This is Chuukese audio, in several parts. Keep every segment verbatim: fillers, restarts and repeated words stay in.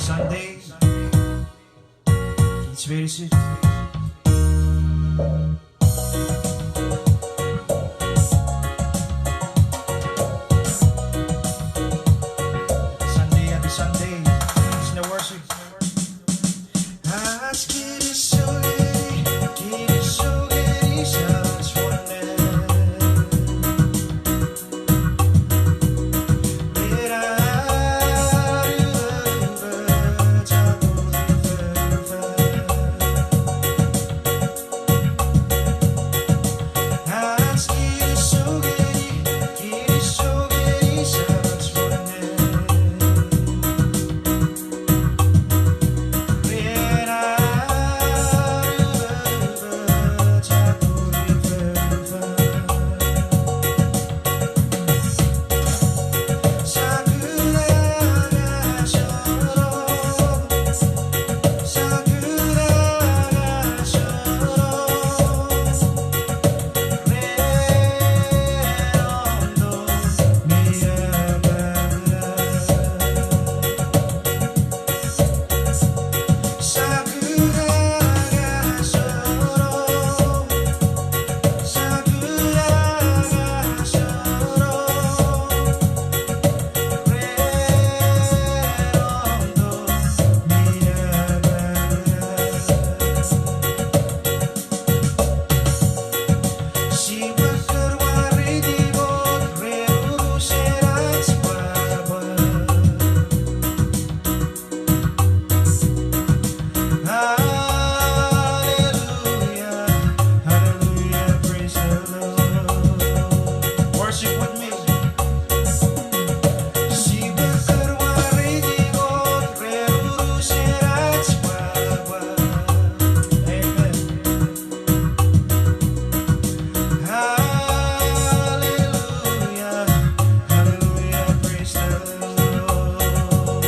Sunday. Kich meinisin. Sunday, happy Sunday. Sine worship. Hallelujah, hallelujah, praise the Lord. Worship with me. Amen. Hallelujah, hallelujah, praise the Lord.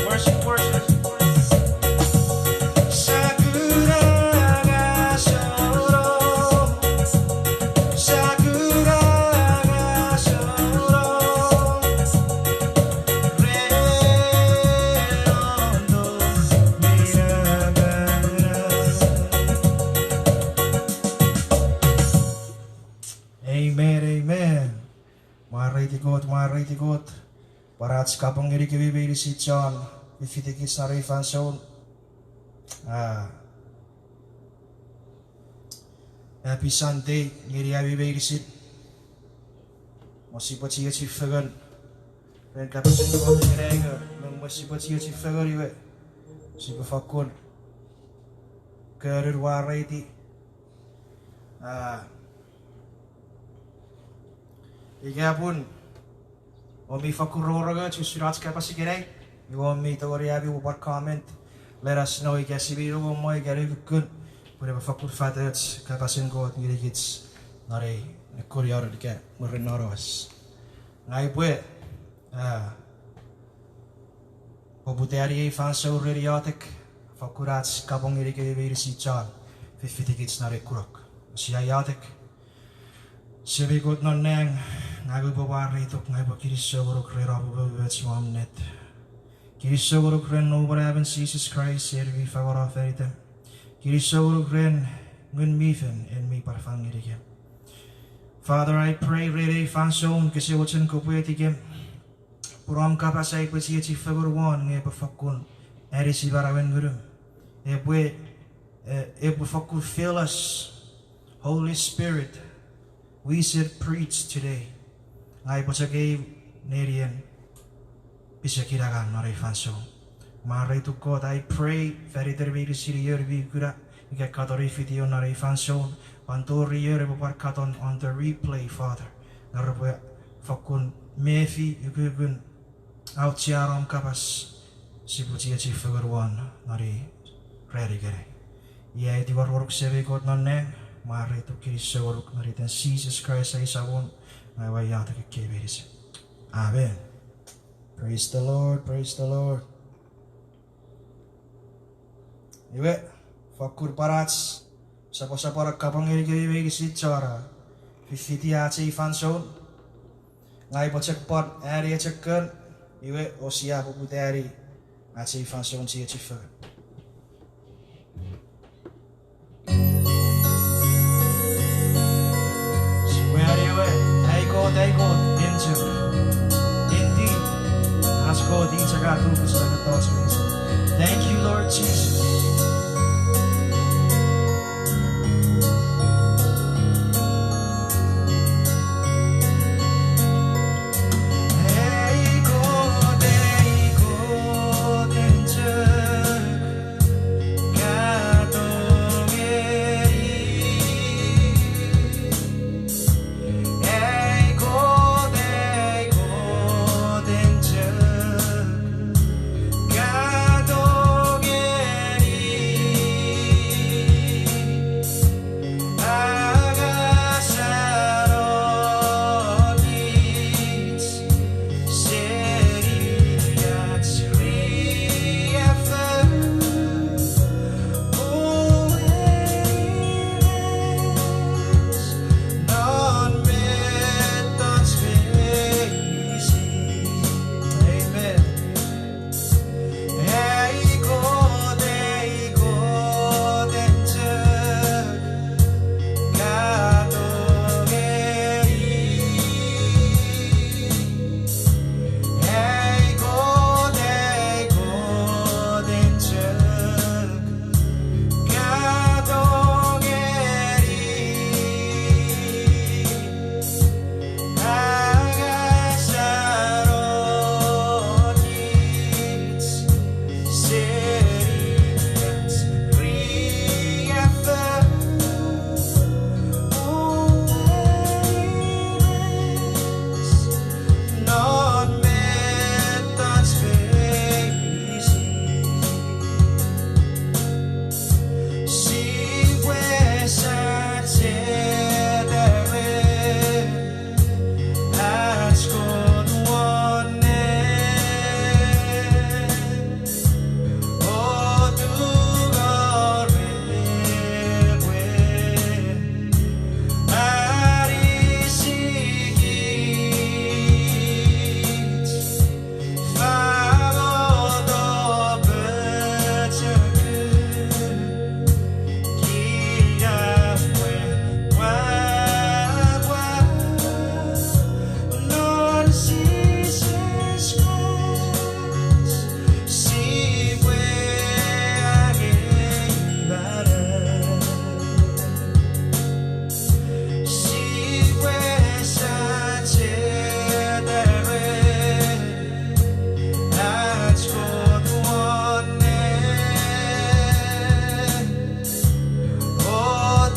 Worship, worship. Amen, amen. Mwareiti Kot, mwareiti Kot. Pwan ach kapong ngeni kemi meinisin chon fitikich non ei fansoun. Ah, happy Sunday ngeni ami meinisin. Mwo sipwe chiechi fengen ren kapasen Kot ikenai, me mwo sipwe chiechi fengen iwe sipwe fakkun konun mwareiti. Ah, ika pun oumi fakkun rongorong usun ach kapas ikenai, iwe oumi tongeni ami pwan comment, let us know ika sia mi nonnom ika nukukkun, pwe epwe fakkun fatoch kapasen Kot ngenikich non ei nekunion ika mwirin nonowas. Ngang upwe, ah, poputani ei fansoun ren iotek, fakkun ach kapong ngeni kemi meinisin chon fifitikich non ei kunok. Sia iotek. Semei Kot non nang, ngang upwe mwareituk, ngang upwe kinisou ngonuk ren om umoumoch me om ennet. Kinisou ngonuk ren Noum we Anaemon Jises Kraist, en mi fangeno fan item. Kinisou ngonuk ren Ngun mi Fel, en mi pwan fang ngenikem. Father, I pray ren ei fansoun kese mochen kopwe etikem. Pun om kapas aipwe chiechi fengen won nge epwe fakkun anisi manauen ngunum. Epwe, eh, epwe fakkun fill us, Holy Spirit. We should preach today. Ngang upwe chok ei nenien pisekin angang non ei fansoun. Mwareituk Kot, I pray fan iten meinisin ion mi kuna, ika katon ei video non ei fansoun, pwan tori ion epwe pwan katon on the replay, Father, nge repwe fakkun mefi ukukun auchean om kapas, sipwe chiechi fengen won non ei ran ikenai. Iei ai tingor ngonuk Semei Kot non nang, mwareituk kinisou ngonuk non iten Jises Kraist ai Samon, ngang ua iotek ekkei meinisin. Amen. Praise the Lord, praise the Lord. Iwe, fakkun pwan ach soposopono kapong ngenikemi meinisin chon a fifiti ach ei fansoun. Ngang upwe chok pwan ani echo kon, iwe o sia poputani ach ei fansoun chiechi fengen. Sipwe ani ewe, Ai Kot, ai Kot, en chok. Indeed, ach Kot i chok a tufich me mettoch meinisin. Thank you, Lord Jesus. Ai Kot, ai Kot, en chok ka tongeni. Ai Kot, ai Kot, en chok ka tongeni. Angasano kich seni ach riaffou, o weires non mettoch meinisin. Amen. Ai Kot, ai Kot, en chok ka tongeni. Ai Kot, ai Kot, en chok ka tongeni. Angasano kich seni ach riaffou, o weires non mettoch meinisin. Sipwe sacheta ren ach Kot won nang, o tungor epwe anisikich. Fangeno pochokun, kinamwe, pwapwa non Jises Kraist, sipwe angei manau. Sipwe sacheta ren ach Kot won nang, o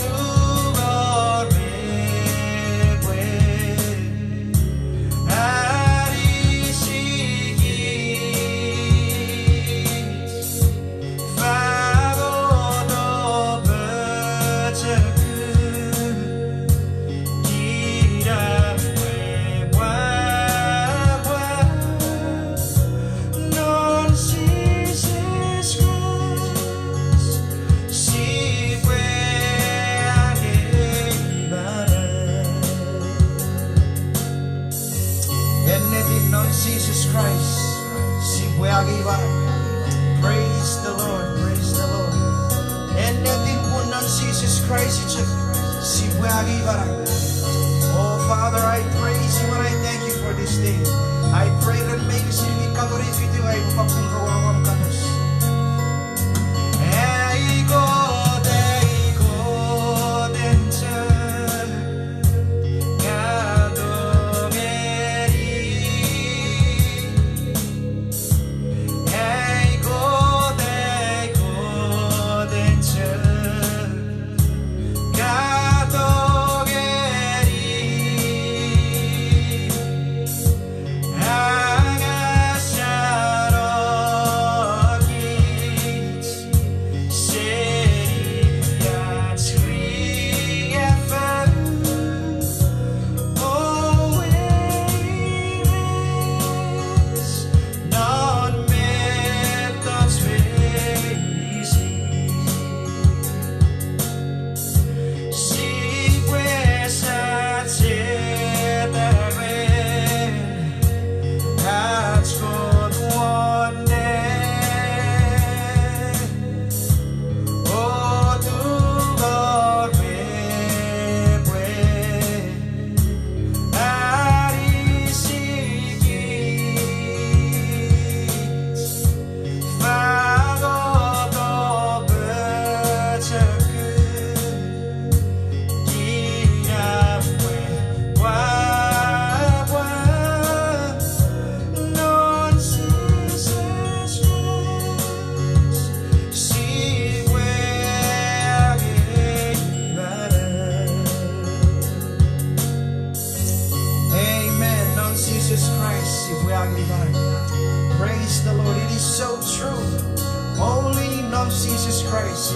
tungor epwe anisikich. Fangeno pochokun, kinamwe, pwapwa non Jises Kraist, sipwe angei manau. Ennetin non Jises Kraist sipwe angei manau. Praise the Lord, praise the Lord. Ennetin pun non Jises Kraist chok sipwe angei manau. Oh, Father, I praise you and I thank you for this day. I pray ren meinisin mi katon ei video ai upwe fakkun rongorong om kapas. Ai Kot, ai Kot, en chok ka tongeni. Ai Kot, ai Kot, en chok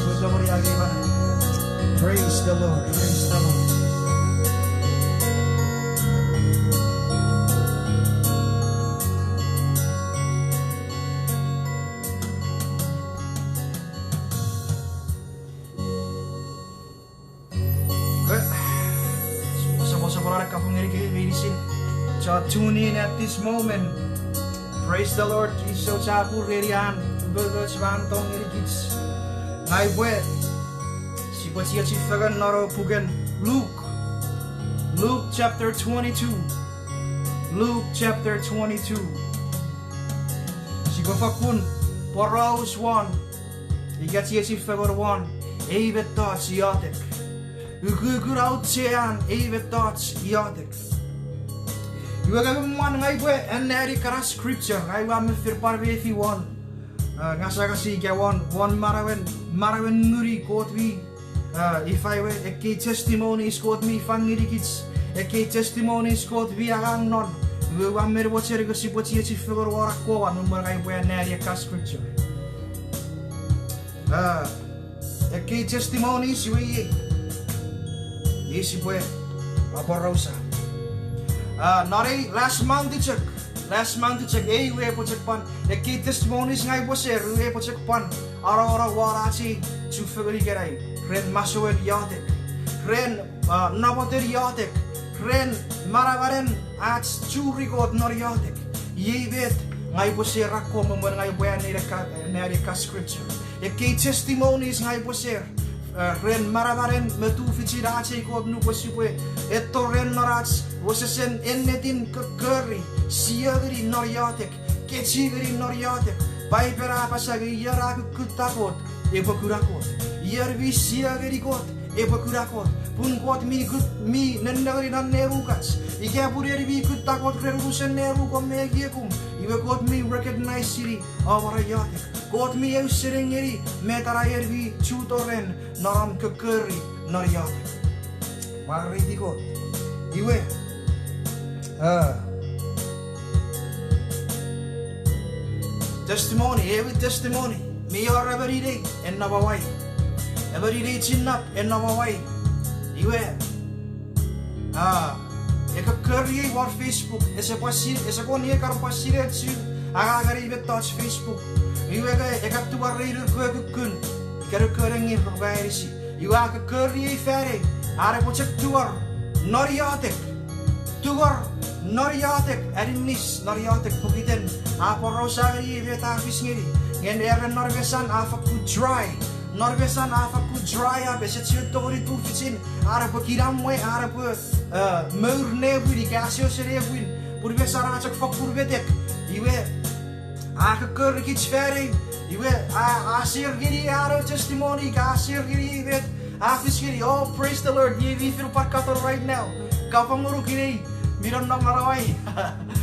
Praise the Lord. Praise the Lord. Soposoponon kapong ngenikemi meinisin chon tune in at this moment. Praise the Lord. Kinisou chapur ngeni an umoumoch me an tong ngenikich. Ngang upwe, sipwe chiechi fengen non ewe puken Luke. Luke chapter twenty-two. Luke chapter twenty-two. Sipwe fakkun poraus won, ika chiechi fengen won ei mettoch iotek. Ukukun auchean ei mettoch iotek. Iwe ngang mwan ngang upwe anneani ekkana scripture, ngang ua men fen pwan mefi won, uh, ngasangas ika won, won manauen, manauen nguni Kot mi, uh, ifa we, ekkei testimonies Kot mi fang ngenikich, ekkei testimonies Kot mi angang non. Iwe ua men mochen ika sipwe chiechi fengen won akkomwan me mwen ngang upwe anneani ekkana scripture. Ah, ekkei testimonies iwe iei, iei sipwe aporausa. Ah, non ei last month chok, last month chok, ei we epwe chok pwan, ekkei testimonies ngang upwe share, iwe epwe chok pwan anongonong won ach ei chufengen ikenai, ren masouen iotek, ren, ah, namoten iotek, ren manamanen ach churi Kot non iotek. Iei met ngang upwe share akkom me mwen ngang upwe anneani ekkana scripture. Ekkei testimonies ngang upwe share, eh, ren manamanen me tufichin ach ei Kot nupwen sipwe etto ren non ach wesewesen ennetin kokkori, sia ngeni non iotek, kechiw ngeni non iotek. Paipen a apasa nge ion a kukkutta Kot epwe kuna Kot. Ion mi sia ngeni Kot epwe kuna Kot. Pun Kot mi kut-, mi nennengeni non nenukach. Ika pun en mi kutta Kot ren unusen nenukon me ekiekum, iwe Kot mi recognize-ini om iotek. Kot mi ausening ngeni met ena en mi chuto ren non om kokkori non iotek. Mwareiti Kot. Iwe, ah, testimony, ewe testimony mi wor emon inei, en nom Hawaii. Emon inei chinnap, en nom Hawaii. Iwe, ah, e kokkoriei won Facebook, ese pwan si-, ese kon ie kan pwan sinei chu, angangen ei mettoch Facebook. Iwe nge e kan tungorei noun kewe kukkun, ika noun kewe nengin repwe anisi. Iwe a kokkoriei fan ei, an epwe chok tungor non iotek. Tungor non iotek, aninis non iotek pokiten a aporausa ngeni met a fis ngeni. Nge ren non mesan a fakkun dry. Non mesan a fakkun dry up, ese chiwen tongeni tufichin an epwe kinamwe, an epwe, eh, mour nepwin ika asoso nepwin. Pun mesan a chok fakkun metek. Iwe a kokkorikich fan ei, iwe a, a share ngeni an ewe testimony, ika a share ngeni met a fis ngeni. Oh, praise the Lord, iei mi fen pwan katon right now. Kapong ngonuk inei mi nonnom non Hawaii.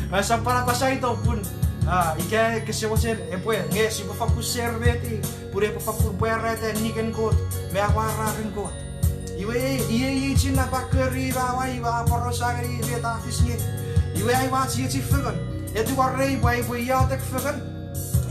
Ngang usap pwan apasa ito pun, ah, ika kese mochen epwe, nge sipwe fakkun share met ei, pun epwe fakkun pwarata niken Kot me amwararen Kot. Iwe, iei, iei chinnap a kokkoriei me Hawaii, iwe a aporausa ngeni met a fis ngeni. Iwe ai ua chiechi fengen, e tungorei pwe aipwe iotek fengen.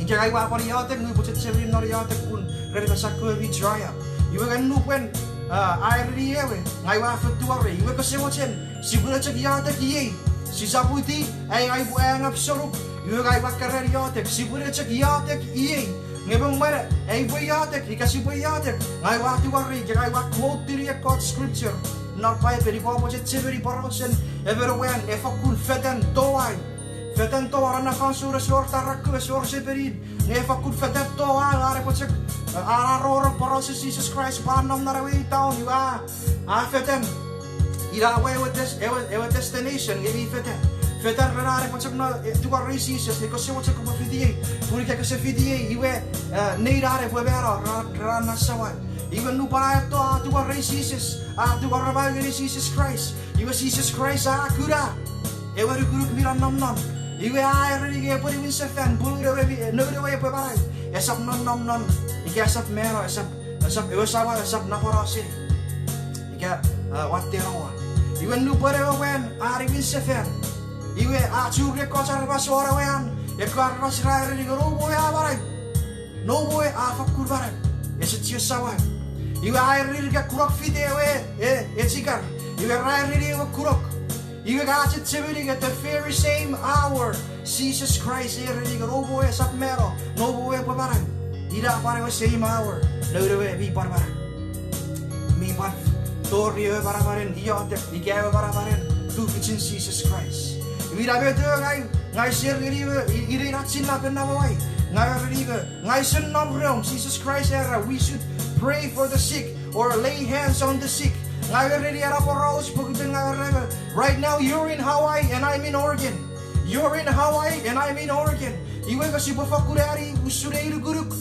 Ika ai ua pwan iotek, nge upwe chechemeni non iotek pun ren mesan kewe mi dry up. Iwe nge nupwen, ah, a ereni ewe, ngang ua fen tungorei. Iwe kose mochen, sipwene chok iotek iei. Sisap witi, ai, aipwe angap sonuk, iwe ngang ua keran iotek. Sipwene chok iotek iei. Nge me mwen aipwe iotek, ika sipwe iotek, ngang ua tungorei, ika ngang ua quote-ini ekkoch scripture non Paipen, ika upwe chechemeni porausen emon we an e fakkun fetan towau. Fetan towau, ena fansoun ese wor taraku, ese wor sepenin, nge e fakkun fetan towau, an epwe chok, eh, an a rongorong porausen Jises Kraist pwe a nom non ewe town, iwe a, a fetan. Ina we ewe des-, ewe, ewe destination nge mi fetan. Fetan ren an epwe chok no, eh, tungorei Jises, nge kose mochen kopwe fitiei. Pun ika kese fitiei, iwe, eh, nein an epwe mano ren, ren an na samau. Iwe nupwen a eto a tungorei Jises, a tungorei ngeni Jises Kraist. Iwe Jises Kraist a kuna ewe nukunuk mi nonnom non. Iwe a ereni nge epwe niwinsefan, pun noun ewe mi, noun ewe epwe manau, esap nonnom non, ika esap mano, esap, esap, ewe samau esap napano seni. Ika, ah, watte no won. Iwe nupwen ewe we an a niwinsefan, iwe a churi ekkoch aramas won ewe an, ekkoch aramas ra ereni nge noum we a manau. Noum we a fakkun manau. Ese chiwen samau. Iwe a ereni ika kunok fite ewe, e, echikar. Iwe ra ereni ewe kunok. Iwe ka chechemeni ika the very same hour Jises Kraist a ereni ika noum we esap mano, noum we epwe manau. Ina pwan ewe same hour noun we mi pwan manau. Mi pwan tori ewe manamanen iotek ika ewe manamanen tufichin Jises Kraist. Iwe ina met ewe ngang, ngang use ereni ewe, i-, ina ina chinnapen namwai. Ngang ereni ewe, ngang use nom reom, Jises Kraist era we should pray for the sick or lay hands on the sick. Ngang ereni ena poraus pokiten ngang ereni, right now you're in Hawaii and I'm in Oregon. You're in Hawaii and I'm in Oregon. Iwe ika sipwe fokkun ani usun ei nukunuk,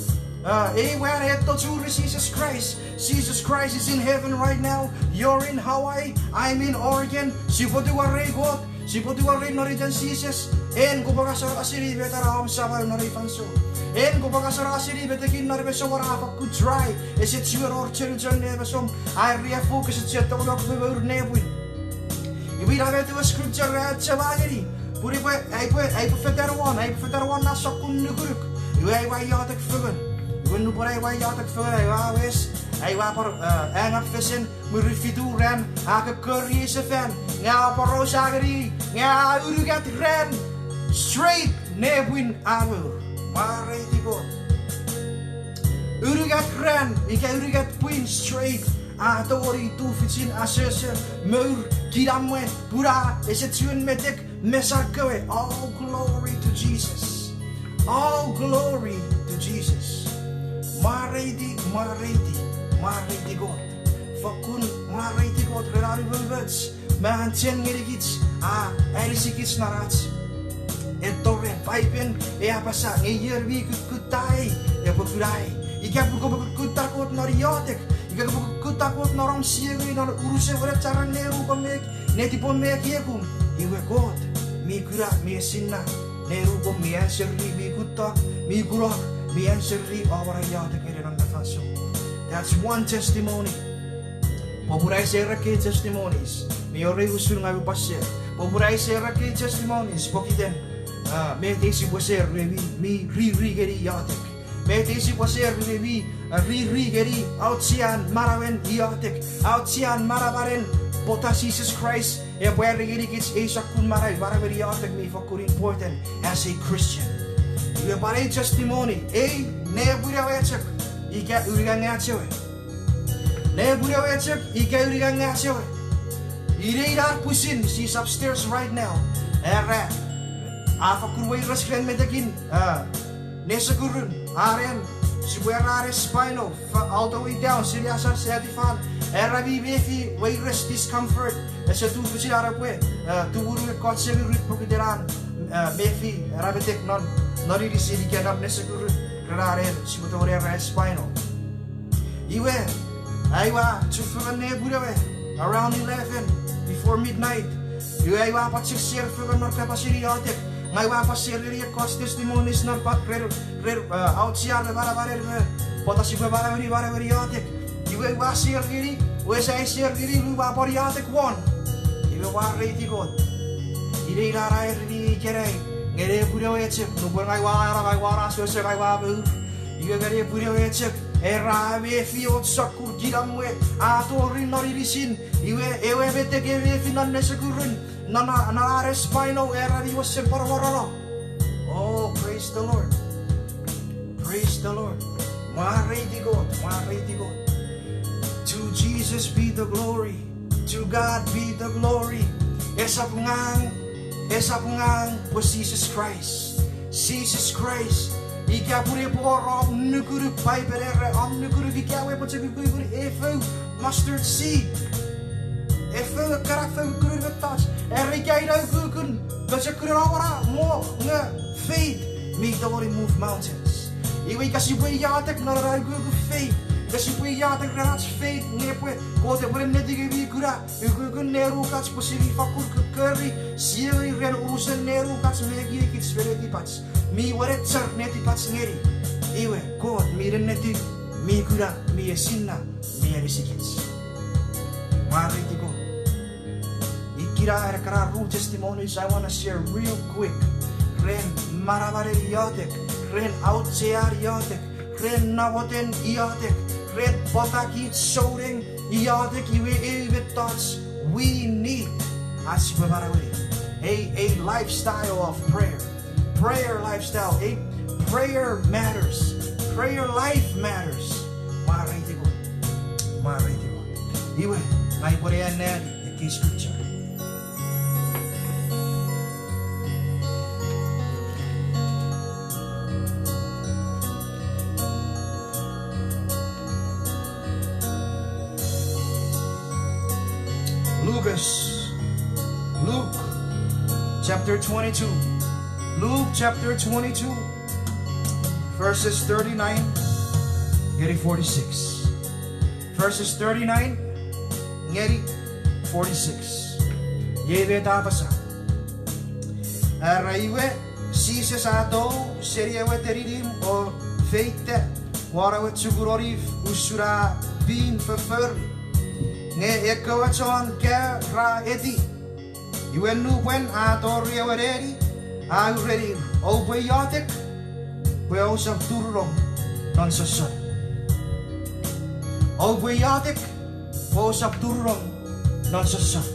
a, ei mwan a etto churi Jises Kraist. Jesus Christ is in heaven right now. You're in Hawaii. I'm in Oregon. Sipwe tungorei Kot. Sipwe tungorei non iten Jises. En kopwe ngaseno seni met ena om samau non ei fansoun. En kopwe ngaseno seni metekin non ewe sou a fakkun dry. Ese chiwen wor chenuchon ne ewe sou. A area focus ese tongeni pwe mour nepwin. Iwe ina met ewe scripture a achema ngeni. Pun ipwe, aipwe, aipwe fetan won, aipwe fetan won na sokkun nukunuk. Iwe aua iotek fengen. Iwe nupwen aua iotek fengen, aua wes, aua pwan, a, hang up fesen, mwirin fitu ran, a kokkori ei sefan, nge a poraus ngeni, nge a unungat ran straight nepwin a mour. Mwareiti Kot. Unungat ran ika unungat pwin straight a tongeni tufichin asoso, mour, kinamwe, pun a ese chiwen metek mesan kewe. All glory to Jesus. All glory to Jesus. Mwareiti, mwareiti, mwareiti Kot. Fokkun mwareiti Kot ren an umoumoch me an chen ngenikich, a anisikich non ach etto ren. Paipen e apasa nge ion mi kukkutta ei epwe kuna ei. Ika pun kopwe kukkutta Kot non iotek, ika kopwe kukkutta Kot non om siengeni non unusen wenecharen nenukom me netipom me ekiekum, iwe Kot mi kuna, mi esinna nenukom, mi answeri, mi kuttok, mi kunok, mi answeri om iotek ngeni non na fansoun. That's one testimony. Popun ai share ekkei testimonies, mi wor ei usun ngang upwe share. Popun ai share ekkei testimonies pokiten, a, met ei sipwe share me mi, mi riri ngeni iotek. Met ei sipwe share me mi, a, riri ngeni auchean manauen iotek, auchean manamanen pwata Jises Kraist epwe eri ngenikich ei sokkun manau, manauen iotek mi fokkun important as a Christian. Iwe pwan ei testimony, ei nepwinewe chok ika unungat ngechewe. Nepwinewe chok ika unungat ngechewe. Inei ina pwisin, she's upstairs right now. Era, a fakkun weires ren metekin, a, nesekurun, anen, sipwe era anen spinal, all the way down seni asan satifan. Era mi mefi weires, discomfort. Ese tufichin an epwe, a, tumunu ekkoch semirit pokiten an, a, mefi ena metek non, non inisin ika non nesekurun. Ren anen sipwe tongeni era spinal. Iwe, aua chufengen nepwinewe around eleven, before midnight. Iwe aua pwan chok share fengen non kapasen iotek. Ngang ua pwan share ngeni ekkoch testimonies non pwan ren, ren, a, auchean me manamanen me pwata sipwe manaueni, manaueni iotek. Iwe ua share ngeni, wes ai share ngeni, iwe ua pwan iotek won. Iwe mwareiti Kot. Inei ina a ereni ikenai, nge nepwinewe chok, nupwen ngang ua, ngang ua asoso, ngang ua mour. Iwe nge nepwinewe chok, era a mefi och sokkun kinamwe a tori non inisin. Iwe ewe metek e mefi non nesekurun, non, non anen spinal, era mi wesen pwan worono. Oh, praise the Lord. Praise the Lord. Mwareiti Kot, mwareiti Kot. To Jesus be the glory. To God be the glory. Esap ngang, esap ngang pwe Jises Kraist. Jises Kraist. Ika pun epwe wor om nukunuk, Paipen era om nukunuk ika epwe chok ukukun efou mustard seed. Efou, ekkana fou kunun mettoch. Era ika ina ukukun, pochokunen awora mo nge faith mi tongeni move mountains. Iwe ika sipwe iotek non ena ukukun faith, ika sipwe iotek ren ach faith nge pwe Kot epwe nennetikemi kuna ukukun nenukach pwe sia fakkun kokkori, sia ren unusen nenukach me ekiekich me netipach. Mi wenechar netipach ngeni. Iwe Kot mi nennetik, mi kuna, mi esinna, mi anisikich. Mwareiti Kot. Ikkena ekkana ru testimonies I wanna share real quick. Ren manamanen iotek, ren auchean iotek, ren namoten iotek, ren pwata kich souneng iotek, iwe ew mettoch we need ach sipwe manaueni a, a lifestyle of prayer. Prayer lifestyle, a prayer matters. Prayer life matters. Mwareiti Kot. Mwareiti Kot. Iwe, ngang upwe anneani ekkei scripture. Lucas, Luke chapter twenty-two. Luke chapter twenty-two, verses thirty-nine ngeni forty-six. Verses thirty-nine ngeni forty-six. Iei met a apasa. Era iwe, Jises a tou seni ewe teninimw o feita won ewe chukun Onif usun a pin fofori. Nge ekkewe chon kaeo ra eti. Iwe nupwen a tori ewe neni, a urenir, oupwe iotek pwe ousap turunong non sossot. Oupwe iotek pwe ousap turunong non sossot.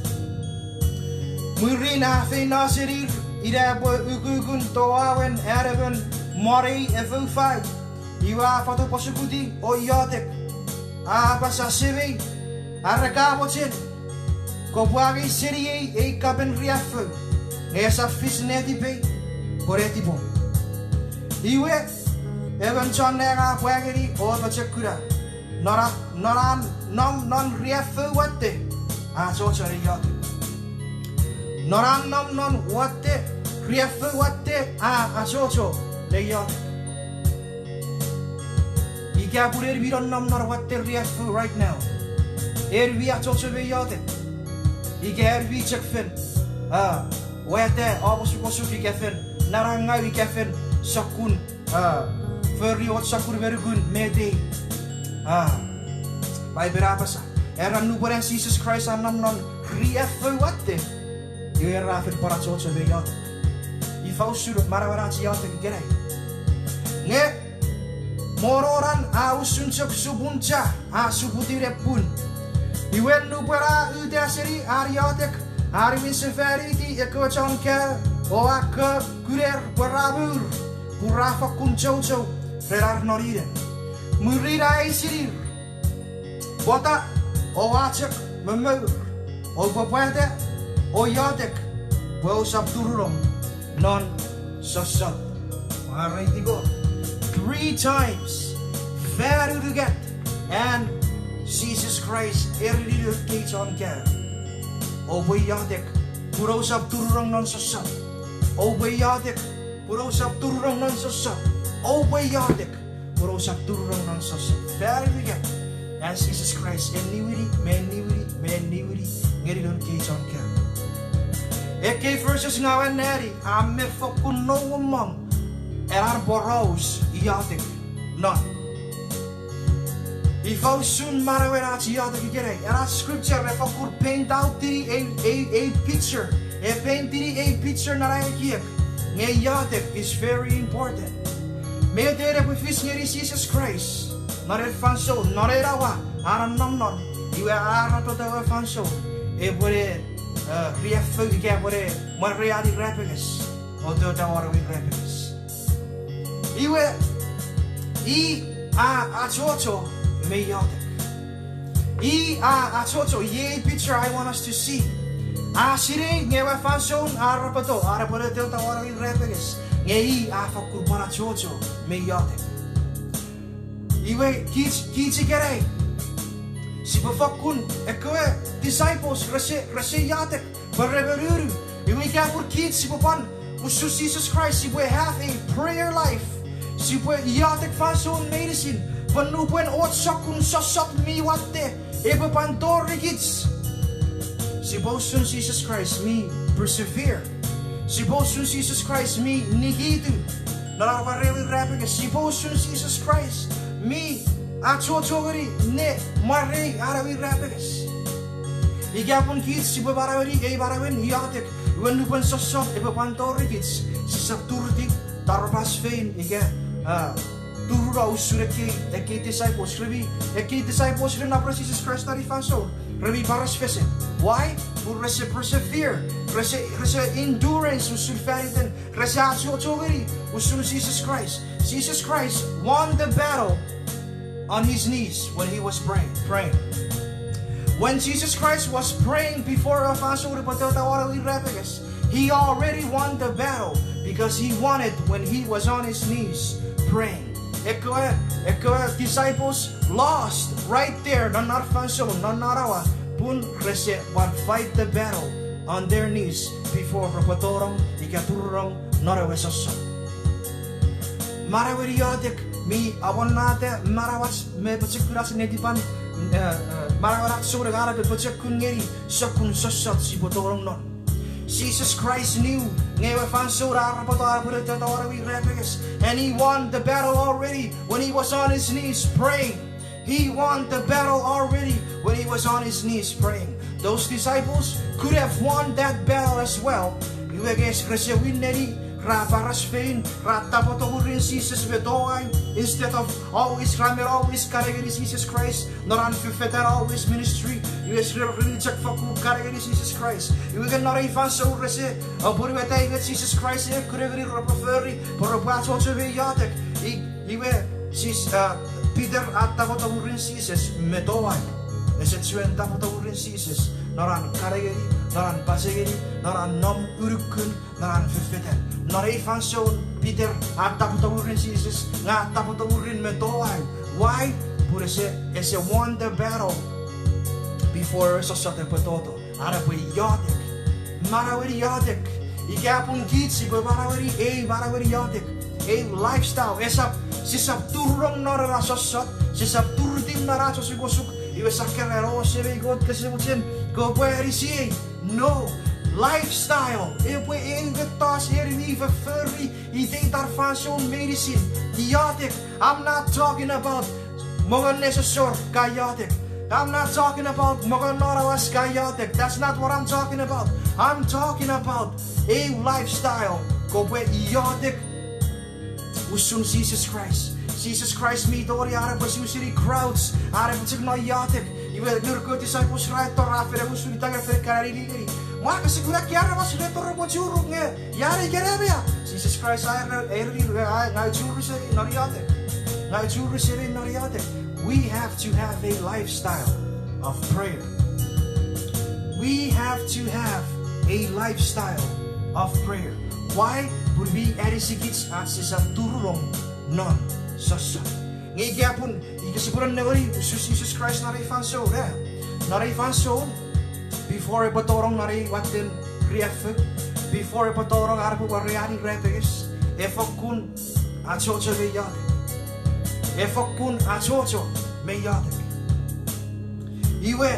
Mwirin a feino senir, ina epwe ukukun towauen an emon monei efou fau. Iwe a fotopwosukutiw o iotek, a apasa, Semei, are ka mochen, kopwe angei seniei ei kapen riaffou, nge esap fis netipei, pwe netipom. Iwe, emon chon nang a pwa ngeni o pochokuna, non a, non an nom non riaffou watte, a achocho ne iotek. Non an nom non watte, riaffou watte, a achocho ne iotek. Ika pun en mi nonnom non watte riaffou right now, en mi achocho me iotek. Ika en mi chok fen, a, wata omosukosuki ika fen nanangau ika fen sokkun, a, fori och sokkun me nukun met ei, a, Paipen a apasa, era nupwen an Jises Kraist a nom non riaffou watte, iwe ra fen pwan achocho me iotek. Ifa usun manauen ach iotek ikenai? Nge mononan a usun chok supun cha a suputiw ne pun. Iwe nupwen a uta seni an iotek, a niwin sefaniti ekkewe chon kaeo o a ko kuner pwe ra mour, pun ra fokkun chouchou ren ar noninen. Mwirin a eisinir, pwata oua chok momour? Oupwe pwata o iotek pwe ousap turunong non sossot. Mwareiti Kot. Three times, fan unungat, an Jises Kraist ereni noun kewe chon kaeo, oupwe iotek pun ousap turunong non sossot. Oupwe iotek pun ousap turunong non sossot. Oupwe iotek pun ousap turunong non sossot. Fan unungat, an Jises Kraist eniwini me eniwini me eniwini ngeni noun kewe chon kaeo. Ekkei verses ngang ua anneani a men fokkun nonnom non ena poraus iotek non. Ifa usun manauen ach iotek ikenai? Ena scripture e fokkun paint out-ini ei, ei, ei picture. E paint-ini ei picture non ai ekiek. Nge iotek is very important. Met epwe fis ngeni Jises Kraist non ei fansoun, non ena awa a nonnom non, iwe a arapoto ewe fansoun epwe ne, e, riaffou ika epwe ne mwarei an irapenges o tota won ewe irapenges. Iwe, i a achocho me iotek. I a achocho, iei picture I want us to see. A sinei nge ewe fansoun a arapoto an epwe ne tota won ewe irapenges, nge i a fokkun pwan achocho me iotek. Iwe kich, kich ikenai, sipwe fokkun, ekkewe disciples rese, rese iotek pwe re monunu. Iwe ika pun kich sipwe pwan usun Jises Kraist, sipwe have a prayer life. Sipwe iotek fansoun meinisin pwe nupwen och sokkun sossot mi watte epwe pwan torikich, sipwe usun Jises Kraist mi persevere. Sipwe usun Jises Kraist mi nikitu non an mwarei ewe irapenges. Sipwe usun Jises Kraist mi achocho ngeni ne mwarei an ewe irapenges. Ika pun kich sipwe manaueni ei manauen iotek, iwe nupwen sossot epwe pwan torikich, sisap turutiw, tarapas fein ika, a, turura usun ekkei, ekkei disciples, remi, ekkei disciples re nap ren Jises Kraist non ei fansoun, remi paras fesen. Why? Pun rese persevere, rese, rese endurance usun faniten, rese achocho ngeni usun Jises Kraist. Jesus Christ won the battle on his knees when he was praying, praying. When Jesus Christ was praying before a fansoun epwe tota won ewe irapenges, he already won the battle because he won it when he was on his knees praying. Ekkewe, ekkewe disciples lost right there, non ar fansoun, non ar awa, pun rese pwan fight the battle on their knees before repwe tonong ika turunong non ewe sossot. Manaueni iotek mi amonnata manauach me pochokunach netipan, eh, eh, manauach souneng a epwe pochokun ngeni sokkun sossot sipwe tonong non. Jesus Christ knew nge ewe fansoun a arapoto a epwe tota won ewe irapenges, and he won the battle already when he was on his knees praying. He won the battle already when he was on his knees praying. Those disciples could have won that battle as well. Iwe nge rese win neni, ra paras fein, ra tapweto mwirin Jises me towau, instead of always, ra men always kan ngeni Jises Kraist non an fefetan, always ministry. Iwe rese, rese chok fakkun kan ngeni Jises Kraist. Iwe nge non ei fansoun rese apwonueta met Jises Kraist e kuna ngeni repwe fori pwe repwe achocho me iotek. I, iwe Jis-, a, Peter a tapweto mwirin Jises me towau. Ese chuen tapweto mwirin Jises non an kan ngeni, non an pach ngeni, non an nom unukun, non an fefetan. Non ei fansoun Peter a tapweto mwirin Jises, nge a tapweto mwirin me towau. Why? Pun ese, ese won the battle before sossot epwe toto. An epwe iotek. Manaueni iotek. Ika pun kich sipwe manaueni ei, manaueni iotek, ei lifestyle. Esap, sisap turunong non ena sossot, sisap turutiw non ach osukosuk, iwe sa keran, o Semei Kot, kose mochen kopwe anisiei. No. Lifestyle epwe eu mettoch en mi fofori iteitan fansoun meinisin. Iotek. I'm not talking about mongon nesosor ka iotek. I'm not talking about mongon nonawas ka iotek. That's not what I'm talking about. I'm talking about a lifestyle. Kopwe iotek usun Jises Kraist. Jises Kraist mi tongeni an epwe su seni crowds, an epwe chok no iotek. Iwe noun kewe disciples ra eto, ra fen usun ita nge fen kan anini ngeni. Mwa kese kuna ekkei aramas re eto repwe churuk nge ia ne ikenai mea. Jises Kraist a ereni, a, ngang churi seni non iotek. Ngang churi seni non iotek. We have to have a lifestyle of prayer. We have to have a lifestyle of prayer. Why? Pun mi anisikich ach sisap turunong non sossot. Nge ika pun, ika sipwe nengeni usun Jises Kraist non ei fansoun, e, non ei fansoun, before epwe tonong non ei watten riaffou, before epwe tonong an epwe wor an irapenges, e fokkun achocho me iotek. E fokkun achocho me iotek. Iwe,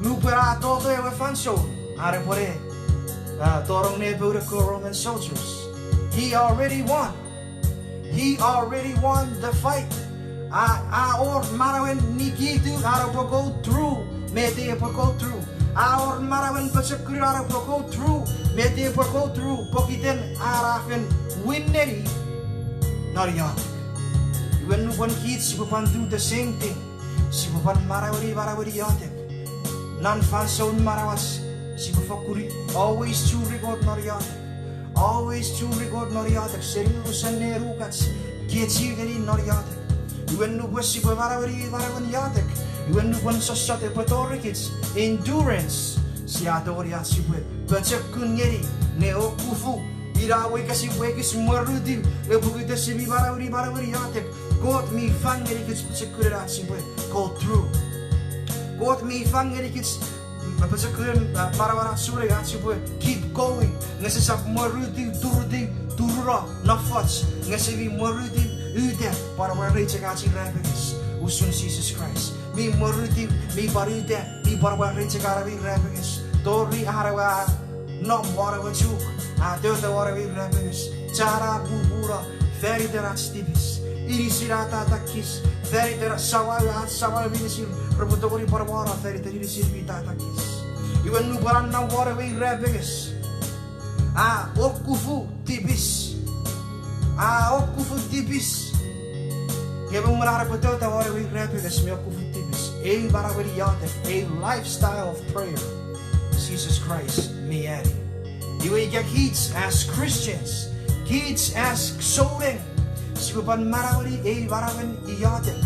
nupwen a toto ewe fansoun an epwe ne, a, tonong ne poun ekkewe Roman soldiers, he already won. He already won the fight. A, a wor manauen nikitu an epwe go through met epwe go through. A wor manauen pochokunen an epwe go through met epwe go through pokiten an a fen win neni non iotek. Iwe nupwen kich sipwe pwan do the same thing. Sipwe pwan manaueni, manaueni iotek. Non fansoun manauach sipwe fokkun always churi Kot non iotek. Always churi Kot non iotek. Seni unusen nenukach, kechiw ngeni non iotek. Iwe nupwen sipwe manaueni, manauen iotek, iwe nupwen sossot epwe torikich, endurance, sia tongeni ach sipwe pochokun ngeni ne okufu. Ina we ika sipwe ekis mworutiw nge pokiten sia mi manaueni, manaueni iotek, Kot mi fang ngenikich pochokunen ach sipwe go through. Kot mi fang ngenikich pochokunen, a, manauach sure ach sipwe keep going nge sisap mworutiw, turutiw, turuno nofoch nge sia mi mworutiw uta pwan mwarei chok ach irapenges usun Jises Kraist. Mi mworutiw, mi pwan uta, mi pwan mwarei chok an we irapenges tori an we a nom won ewe chuk, a tota won ewe irapenges, chan a pupuno faniten ach tipis, inisin a tatakis, faniten samau, ach samau meinisin repwe tongeni pwan wano faniten inisin mi tatakis. Iwe nupwen a nom won ewe irapenges, a okufu tipis. A okufu tipis. Nge me mwen an epwe tota won ewe irapenges me okufun tipis, ei manauen iotek, a lifestyle of prayer, Jises Kraist mi ani. Iwe ika kich as Christians, kich as souneng, sipwe pwan manaueni ei manauen iotek.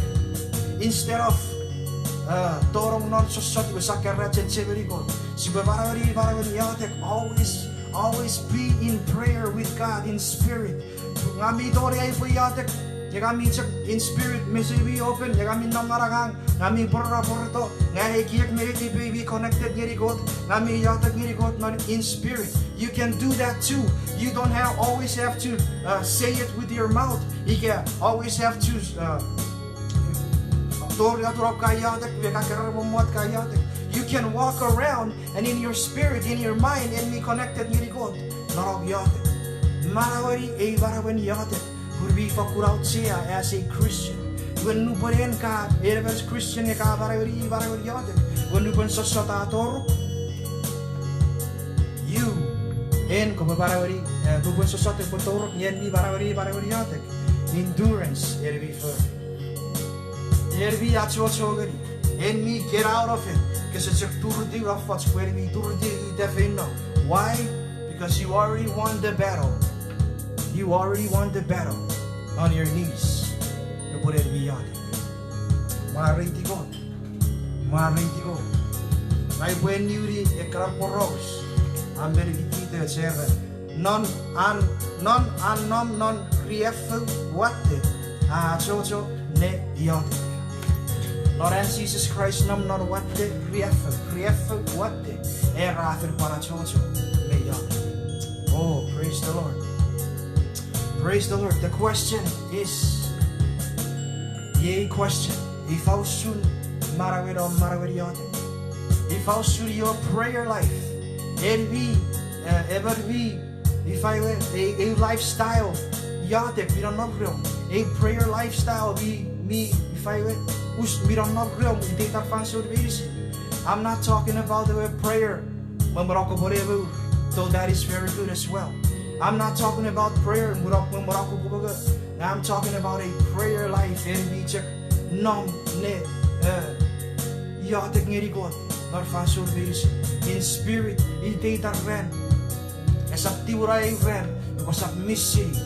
Instead of, uh, tonong non sossot iwe sia keran chechemeni Kot, sipwe manaueni manauen iotek, always, always be in prayer with God in spirit. Ngang mi tongeni ai upwe iotek, nge ngang mi chok in spirit, mesei mi open, nge ngang mi nom non angang, ngang mi pwora pworeto, ngang ekiek me netipei mi connected ngeni Kot, ngang mi iotek ngeni Kot non in spirit. You can do that too. You don't have, always have to, uh, say it with your mouth. Ika always have to, uh, tori aturok ka iotek, me ka keran mommot ka iotek. You can walk around and in your spirit, in your mind, en mi connected ngeni Kot non om iotek. Manaueni ei manauen iotek, pun mi fakkun auchea as a Christian. Iwe nupwen en ka, en emon Christian nge ka manaueni ei manauen iotek, iwe nupwen sossot a toruk, you, en kopwe manaueni, eh, nupwen sossot epwe toruk nge en mi manaueni ei manauen iotek, endurance en mi fori. En mi achocho ngeni, en mi get out of it, kese chok turutiw non foch pwe en mi turutiw ita feino. Why? Because you already won the battle. You already won the battle on your knees. Nupwen en mi iotek. Mwareiti Kot. Mwareiti Kot. Ngang upwe niwini ekkana poraus a men nikitach era, non an, non an nom non riaffou watte, a achocho ne iotek. Non an Jises Kraist nom non watte riaffou, riaffou watte, era a fen pwan achocho ne iotek. Oh, praise the Lord. Praise the Lord. The question is, iei question, ifa usun manaueni, manaueni iotek? Ifa usun your prayer life? En mi, eh, emon mi, ifa ewe, a, a lifestyle iotek mi nonnom reom, a prayer lifestyle mi, mi, ifa ewe, us mi nonnom reom iteitan fansoun meinisin. I'm not talking about ewe prayer me mwen kopwe ne mour, though that is very good as well. I'm not talking about prayer me mwen, me mwen kopwe, I'm talking about a prayer life en mi chok nom ne, eh, iotek ngeni Kot non fansoun meinisin, in spirit, iteitan ran. Esap tiwena ei ran, nupwen esap missini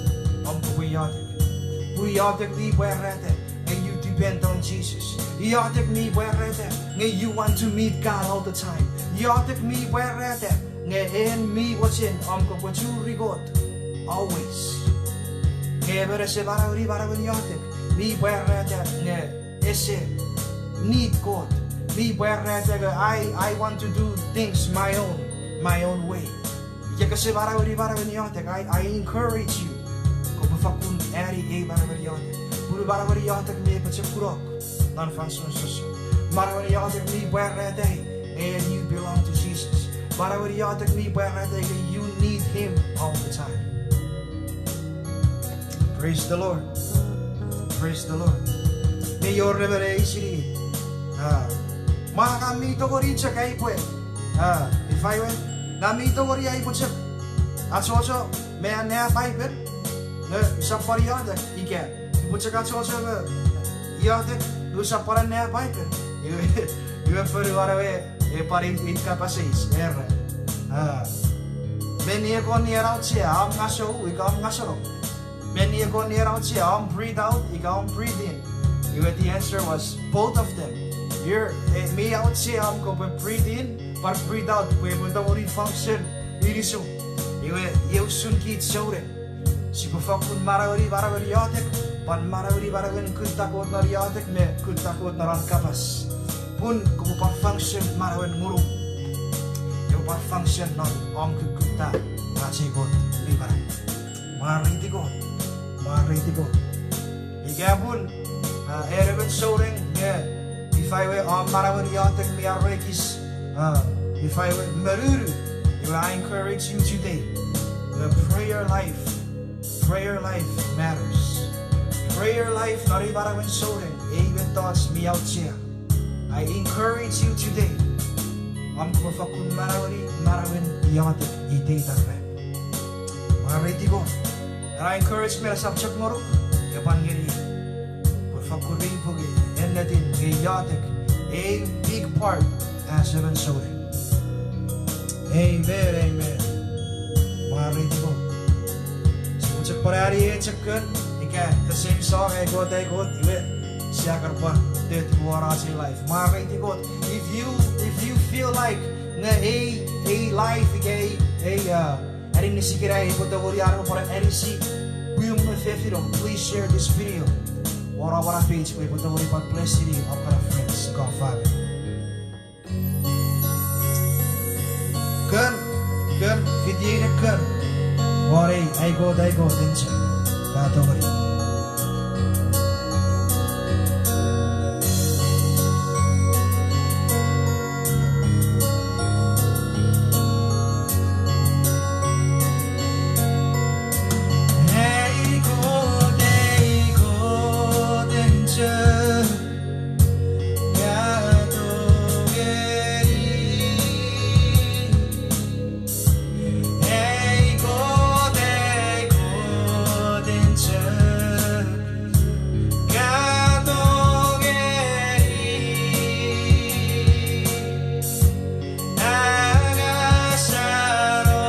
om kopwe iotek. Pun iotek mi pwarata nge you depend on Jesus. Iotek mi pwarata nge you want to meet God all the time. Iotek mi pwarata nge en mi mochen om kopwe churi Kot always. Nge emon ese manaueni manauen iotek, mi pwarata nge ese need Kot. Mi pwarata nge I, I want to do things my own, my own way. Ika kese manaueni manauen iotek, I, I encourage you, kopwe fakkun ani ei manauen iotek. Pun manauen iotek mi pochokunok non fansoun sossot. Manauen iotek mi pwarata nge you belong to Jesus. Manauen iotek mi pwarata nge you need him all the time. Praise the Lord. Praise the Lord. Mi wor emon a eisini, ah, mwa ngang mi tongeni chok ai upwe, ah, ifa ewe, ngang mi tongeni ai upwe chok achocho me annea Paipen, nge usap pwan iotek, ika upwe chok achocho me iotek, usap pwan annea Paipen. Iwe, iwe ponuan ewe, e pwan in, in kapas eis, era, ah, menni ekkoch ien auchea, om ngasou ika om ngaseno? Menni ekkoch ien auchea, om breathe out ika om breathe in? Iwe the answer was both of them. You're, eh, mi auchea om kopwe breathe in pwan breathe out pwe epwe tongeni function inisum. Iwe iei usun kich souneng, sipwe fakkun manaueni manauen iotek, pwan manaueni manauen kutta Kot non iotek me kutta Kot non an kapas. Pun kopwe pwan function manauen ngunum. Epwe pwan function non om kukkutta ach ei Kot mi manau. Mwareiti Kot. Mwareiti Kot. Ika pun, ah, en emon souneng nge ifa ewe om manauen iotek mi arekis, ah, ifa ewe monunu, iwe I encourage you today. The prayer life, prayer life matters. Prayer life non ei manauen souneng ei mettoch mi auchea. I encourage you today. Om kopwe fakkun manaueni manauen iotek iteitan ran. Mwareiti Kot. Ena encouragement esap chok ngonuk, nge pwan ngeni, pwe Fokkun mi pung ennetin nge iotek a big part as emon souneng. Amen, amen. Mwareiti Kot. Sipwe chok pwan ani ei chok kon, ika the same song, Ai Kot, Ai Kot, iwe sia kan pwan teti won ach ei life. Mwareiti Kot. If you, if you feel like nge ei, ei life ika ei, ei, uh, aninis ikenai epwe tongeni an epwe pwan anisi pwium me fefinom, please share this video won om na page pwe epwe tongeni pwan bless-ini om kana friends, ka famini. Kon, kon, fiti ei ne kon won ei Ai Kot, Ai Kot, en chok ka tongeni. Ai Kot, Ai Kot, en chok ka tongeni. Ai Kot, Ai Kot, en chok ka tongeni. Angasano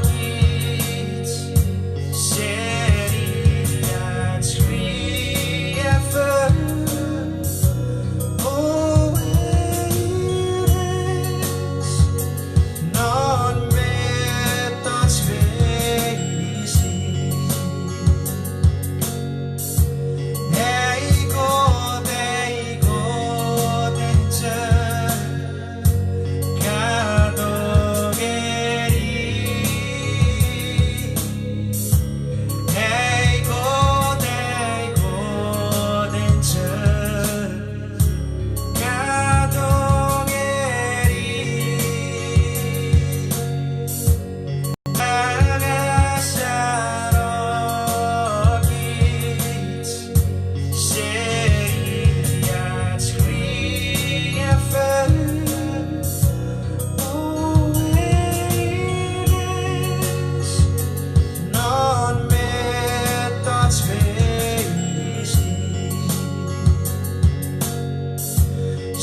kich seni ach riaffou, o weires non mettoch meinisin. Ai Kot, Ai Kot, en chok ka tongeni. Ai Kot, Ai Kot, en chok ka tongeni. Angasano kich seni ach riaffou, o weires non mettoch meinisin.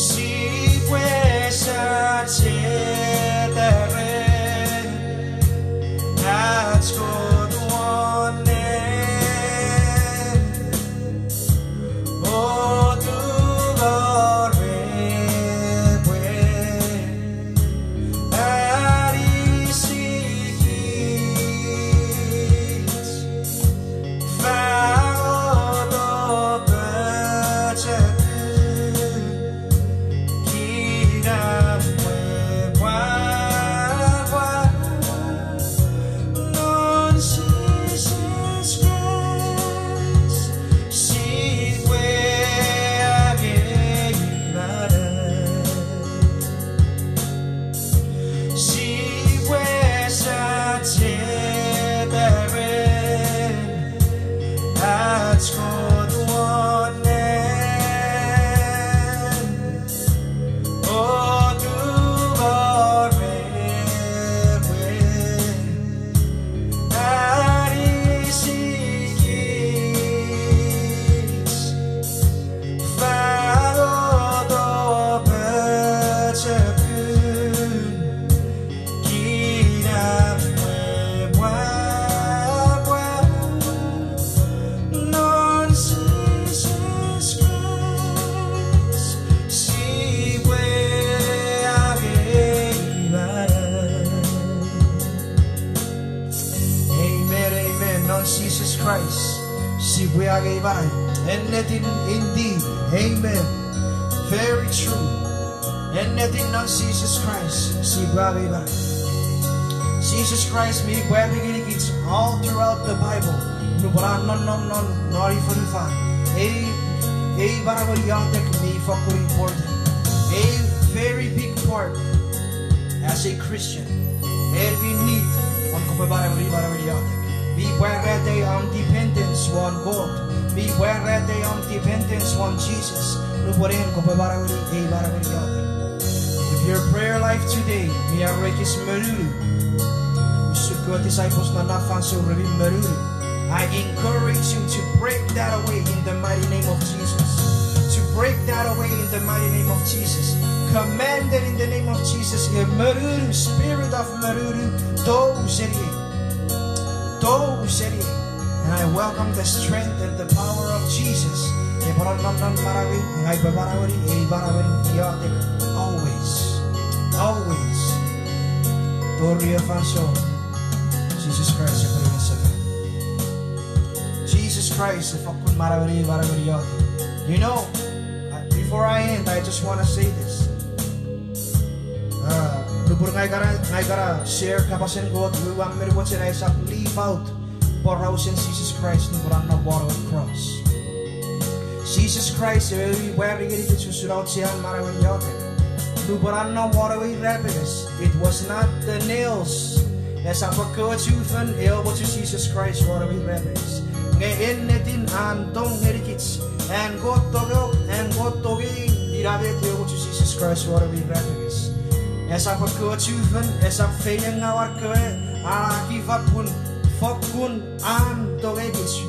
Sipwe sacheta ren ach Kot won nang, o tungor epwe anisikich. Fangeno pochokun, kinamwe, pwapwa non Jises Kraist, sipwe angei manau. Sipwe sacheta ren ach Kot won nang, o tungor epwe anisikich. Fangeno pochokun, kinamwe, pwapwa non Jises Kraist, sipwe angei manau. Amen, amen. Non Jises Kraist sipwe angei manau. Ennetin, indeed. Amen. Very true. Ennetin non Jises Kraist sipwe angei manau. Jises Kraist mi pwari ngenikich all throughout the Bible. Nupwen a nonnom non, non ei fonufan, ei, ei manauen iotek mi fokkun important. A very big part as a Christian. En mi need won kopwe manaueni manauen iotek. Mi pwarata om dependence won Kot. Mi pwarata om dependence won Jises. Nupwen en kopwe manaueni ei manauen iotek. If your prayer life today mi a ekis monunu, usun kewe disciples non na fansoun re mi monunu. I encourage you to break that away in the mighty name of Jesus. To break that away in the mighty name of Jesus. Command it in the name of Jesus. Iwe monunu, spirit of monunu, tou seniei. Tou seniei. And I welcome the strength and the power of Jesus. Epwe nonnom non manauei, ngang upwe manaueni ei manauen iotek always. Always. Tori ei fansoun. Jesus Christ epwe niwin sefan. Jesus Christ e fakkun manaueni, manaueni iotek. You know, uh, before I end, I just wanna say this. Uh, nupwen ngang kana, ngang kana share kapasen Kot, ua men mochen ai usap leave out porausen Jesus Christ nupwen an nom won ewe cross. Jesus Christ, ewe mi pwari ngenikich usun auchean manauen iotek. Nupwen an nom won ewe irapenges, it was not the nails. Esap ekkewe chufen e omochu Jesus Christ won ewe irapenges. Nge ennetin an tong ngenikich, an Kot tongok, an Kot tongei, ina met e omochu Jesus Christ won ewe irapenges. Esap ekkewe chufen, esap feiengaw ar kewe, a give up pun fokkun an tongei kich.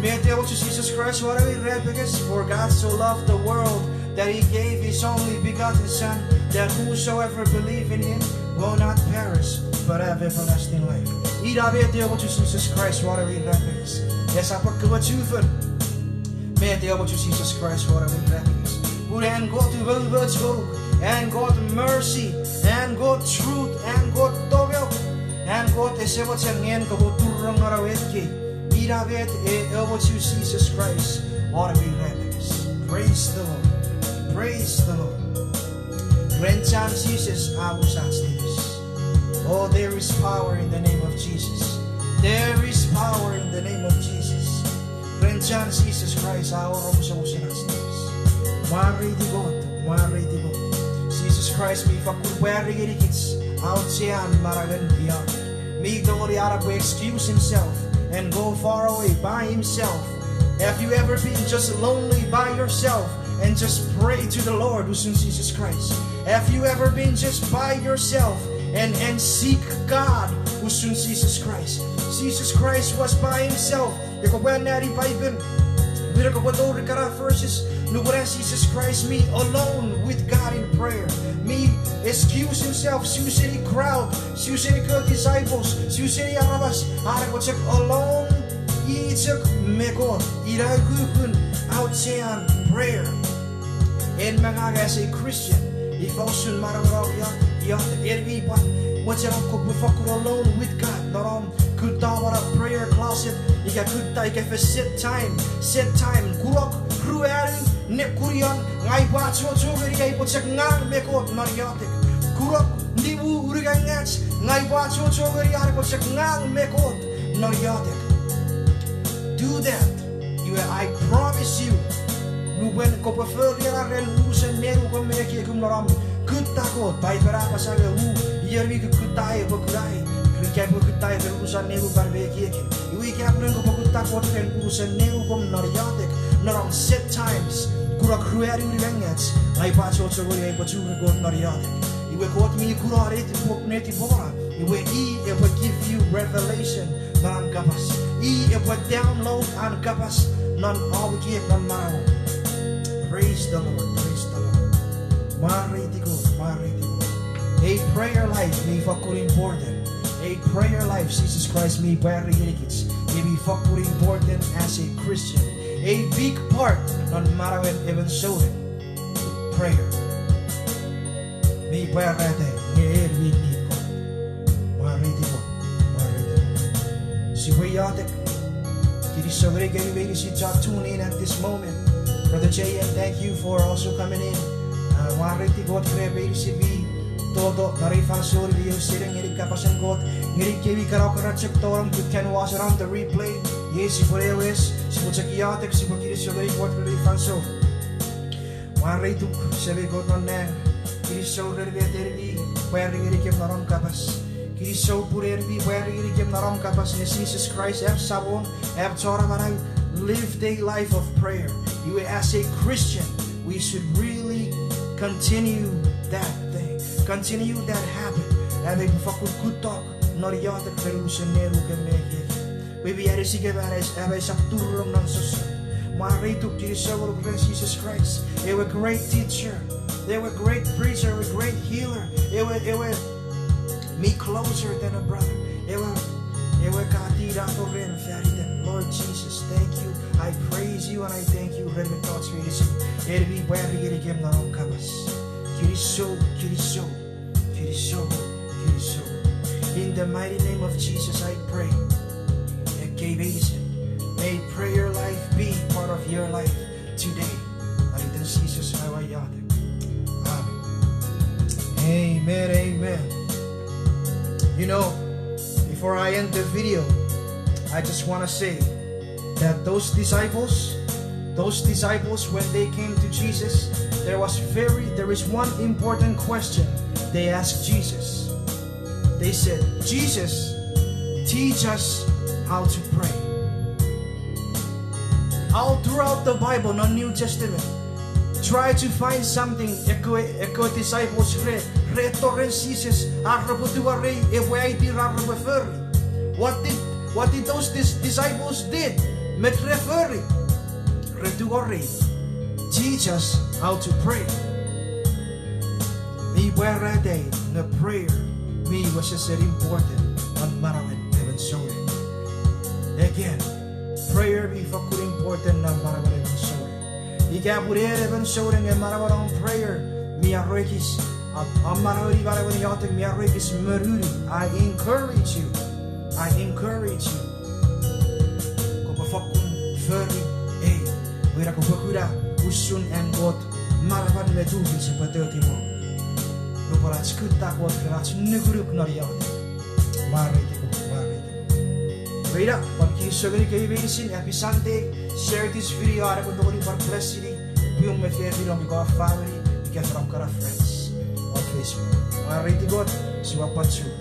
Met e omochu Jesus Christ won ewe irapenges, for God so loved the world that he gave his only begotten Son, that whosoever believe in him will not perish, but have everlasting life. Ina met e omochu Jesus Christ won ewe irapenges. Esap ekkewe chufen. Met e omochu Jesus Christ won ewe irapenges. Pun an Kot umoumoch ngonuk, an Kot mercy, an Kot truth, an Kot tongok, an Kot ese mochen ngen kopwe turunong non ewe ekkei. Ina met e omochu Jesus Christ won ewe irapenges. Praise the Lord. Praise the Lord. Ren chan Jises a omusano ach tipis. Oh, there is power in the name of Jesus. There is power in the name of Jesus. Ren chan Jises Kraist a wor omusomusen ach tipis. Mwareiti Kot, mwareiti Kot. Jises Kraist mi fakkun pwari ngenikich auchean manauen iotek. Mi tongeni an epwe excuse himself and go far away by himself. Have you ever been just lonely by yourself and just pray to the Lord usun Jises Kraist? Have you ever been just by yourself and, and seek God usun Jises Kraist? Jesus Christ was by himself. Ika kopwe anneani Paipen, ika kopwe tori kana verses, nupwen an Jises Kraist mi alone with God in prayer. Mi excuse himself, su seni crowd, su seni kewe disciples, su seni aramas, an epwe chok alone, i chok me Kot, ina ukukun auchean prayer. En me ngang as a Christian, ifa usun manauom iotek, iotek, en mi pwan mochen om kopwe fakkun alone with God, non om kutta won prayer closet, ika kutta ika fen set time, set time, kunok ruanu nekunion, ngang upwe achocho ngeni ai upwe chok ngang me Kot non iotek. Kunok nimu unungat ngach, ngang upwe achocho ngeni an epwe chok ngang me Kot non iotek. Do that. Iwe, I promise you, nupwen kopwe fori ena ren unusen nenukom me ekiekum non om kutta Kot, Paipen a apasa nge u, ion mi kukkuttai epwe kunai, ika epwe kuttai ren unusen nenupan me ekiekin. Iwe ika pun kopwe kutta Kot ren unusen nenukom non iotek, non om set times, kunok ruanu unungat, ngang upwe achocho ngeni ai upwe churi Kot non iotek. Iwe Kot mi kuna netipom, netipom na, iwe i epwe give you revelation non an kapas. I epwe download an kapas non om ekiek non manauom. Praise the Lord, praise the Lord. Mwareiti Kot, mwareiti Kot. A prayer life mi fakkun important. A prayer life, Jesus Christ mi pwari ngenikich, nge mi fakkun important as a Christian. A big part non manauen emon souneng, prayer. Mi pwarata nge en mi need Kot. Mwareiti Kot, mwareiti Kot. Sipwe iotek. Kinisou ngenikemi meinisin chon tune in at this moment. Brother J M, thank you for also coming in. Uh, mwareiti Kot ren meinisin mi toto non ei fansoun mi ausening ngeni kapasen Kot. Ngenikemi kana ka chok tonong, you can watch it on the replay. Iei sipwe ne wes, sipwe chok iotek, sipwe kinisou ngeni Kot ren ei fansoun. Mwareituk, Semei Kot non nang, kinisou ren met en mi pwari ngenikem non om kapas. Kinisou pun en mi pwari ngenikem non om kapas nge Jises Kraist am Samon, am Chon Amanau, lived a life of prayer. Iwe, as a Christian, we should really continue that thing. Continue that habit. Am aipwe fakkun kuttok non iotek ren unusen nenukem me ekiekem. Pwe mi anisikem am aisap turunong non sossot. Mwareituk, kinisou ngonuk ren Jesus Christ, ewe great teacher, ewe great preacher, ewe great healer, ewe, ewe mi closer than a brother. Ewe, ewe ka tinato ren fan item. Lord Jesus, thank you. I praise you and I thank you ren mettoch meinisin en mi pwari ngenikem non om kapas. Kinisou, kinisou, kinisou, kinisou. In the mighty name of Jesus, I pray. Ekkei meinisin, may prayer life be part of your life today. Fan iten Jesus, aua iotek. Amen. Amen, amen. You know, before I end the video, I just want to say that those disciples, those disciples, when they came to Jesus, there was very, there is one important question they asked Jesus. They said, Jesus, teach us how to pray. All throughout the Bible, non New Testament, try to find something ekkewe, ekkewe disciples re, re tori Jesus ar repwe tungorei epwe aitir ar repwe fori. What did, what did those dis-, disciples did? Met re fori? Re tungorei, teach us how to pray. Mi pwarata nge prayer mi wesewesen important non manauen emon souneng. Again, prayer mi fokkun important non manauen emon souneng. Ika pun en emon souneng nge manauan won prayer mi arekis, a, a manaueni manauen iotek mi arekis monuni. I encourage you. I encourage you. Kopwe fokkun fori ei, pwe ina kopwe kuna usun an Kot manaman me tufich epwe toti won nupwen ach kutta Kot ren ach nukunuk non iotek. Mwareiti Kot, mwareiti Kot. Pwe ina, pwan kinisou ngenikemi meinisin, happy Sunday, share this video, are pwe tongeni pwan bless-ini pwium me fefin om ika famini, ika fen om kana friends on Facebook. Mwareiti Kot, sipwe pwan chok.